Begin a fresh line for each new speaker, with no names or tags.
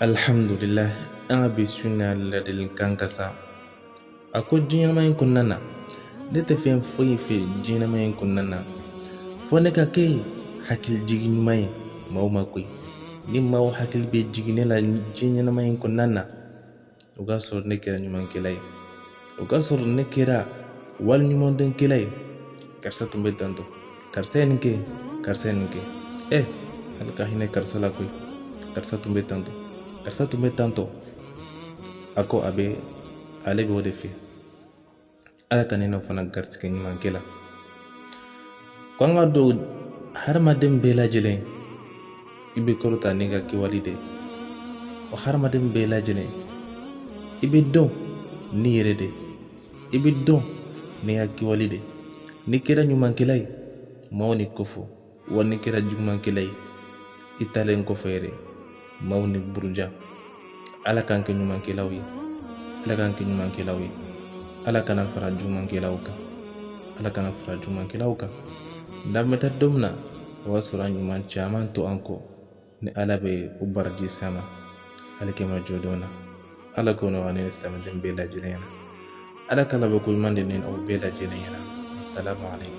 Alhamdulillah, an ka bi su na ladilikan ka sa. A ko diɲɛnama in kɔnɔna na, ne tɛ fɛn foyi fɛ diɲɛnama in kɔnɔna na fo ne ka kɛ hakilijigin ɲuman ye maaw ma koyi. Ni maaw hakili bɛ jigin ne la diɲɛnama in kɔnɔna na, o k'a sɔrɔ ne kɛra ɲumankɛla ye, o k'a sɔrɔ ne kɛra waleɲumandɔnkɛla ye. Karisa tun bɛ tantɔ, karisa ye nin kɛ, karisa ye nin kɛ, ɛ ala ka hinɛ karisa la koyi, karisa tun bɛ tantɔ, karisa tun bɛ tantɔ. A ko a bɛ ale bɛ o de fɛ. Ala ka ne n'aw fana garisɛgɛ ɲumankɛ la. Ko an ka don hadamaden bɛɛ lajɛlen, i bɛ kɔrɔta n'i ka kɛwale de. O hadamaden bɛɛ lajɛlen, i bɛ dɔn n'i yɛrɛ de, i bɛ dɔn n'i ka kɛwale de. N'i kɛra ɲumankɛla ye, maaw n'i kofɔ, wa n'i kɛra jugumankɛla ye, i taalen kɔfɛ yɛrɛ, maaw n'i buruja. Ala k'an kɛ ɲumankɛlaw ye, Ala k'an kɛ ɲumankɛlaw ye, Ala kana fara jugumankɛlaw kan, Ala kana fara jugumankɛlaw kan. N'an bɛ taa don min na, o b'a sɔrɔ an ɲuman caman to an kɔ, ni Ala bɛ o baraji s'an ma alikiyama jɔdon na. Ala k'o nɔgɔya ne ni silamɛden bɛɛ lajɛlen ɲɛna. Ala ka laban ko ɲuman di ne n'aw bɛɛ lajɛlen ɲɛna. Salamu aleykum.